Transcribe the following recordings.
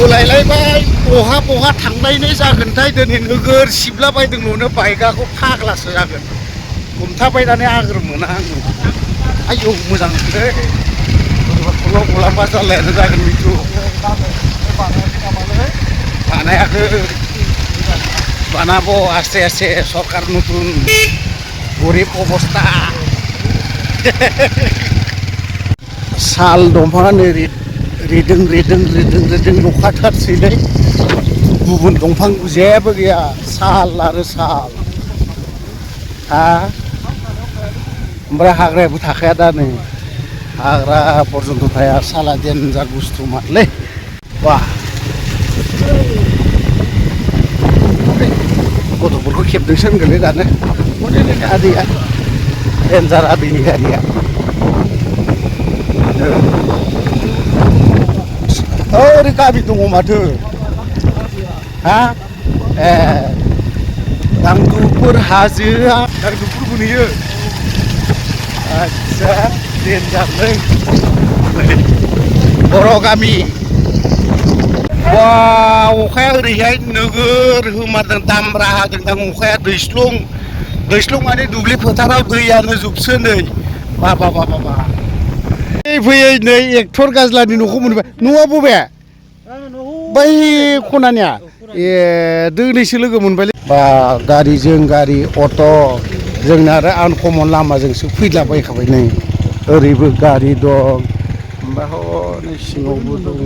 सोलायलायबाय बहा बहा थांनायनि जागोनथाय दिनै नोगोर सिबलाबायदों न'नो बाइकआखौ फाग्लासो जागोन हमथाबायनानै आगोर मोना आङो आयौ मोजां मोनदों बोरैबा मुलाम्फा जालायानो जागोन बिखौ बानायाखै बानाबो आस्ते आस्ते सरकार नতুन गरिब अबस्था साल दंफाङानो रेदों नखाथारसैलै गुबुन दंफां जेबो गैया साल आरो साल हा ओमफ्राय हाग्रायाबो थाखाया दा नै हाग्रा पर्यन्त थाया साला देनजार बुस्थु मारलै बा गथ'फोरखौ खेबदोंसो होनगोनलै दानो आदैया देनजार आदैनि गारिया ओरै गामि दङ माथो हा ए दांदुफुर हाजोआ दांदुफुरबो नुयो आदसा देनजारलै बर' गामि बा अखाया ओरैहाय नोगोर होमारदों दामब्रा हादोंदां अखाया दैस्लुं माने दुब्लि फोथाराव दैयानो जोबसो नै बा फैयै नै एक्टर गाज्लानि न'खौ मोनबाय न'आ बबे बै खनानिया ए दोनैसो लोगो मोनबायलै बा गारिजों गारि अट' जोंना आरो आनकमन लामाजोंसो फैलाबायखाबाय नै ओरैबो गारि दं ओमफ्राय हनै सिङावबो दङ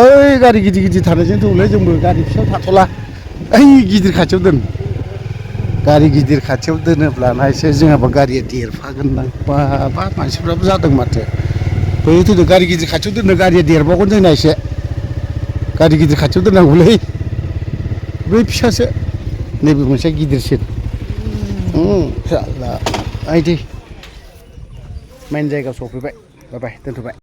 ओइ गारि गिदिर थानायजों दंलै जोंबो गारि फिसायाव थाथ'ला ओइ गिदिर खाथियाव दोन गारि गिदिर खाथियाव दोनोब्लाना एसे जोंहाबा गारिया देरफागोनदां बा मानसिफ्राबो जादों माथो बैथ' गारि गिदिर खाथियाव दोननो गारिया देरबावगोन जोंना एसे गारि गिदिर खाथियाव दोननांगौलै बै फिसासो नैबे मोनसे गिदिरसिन आइदि मेन जायगायाव सफैबाय बाय दोनथ'बाय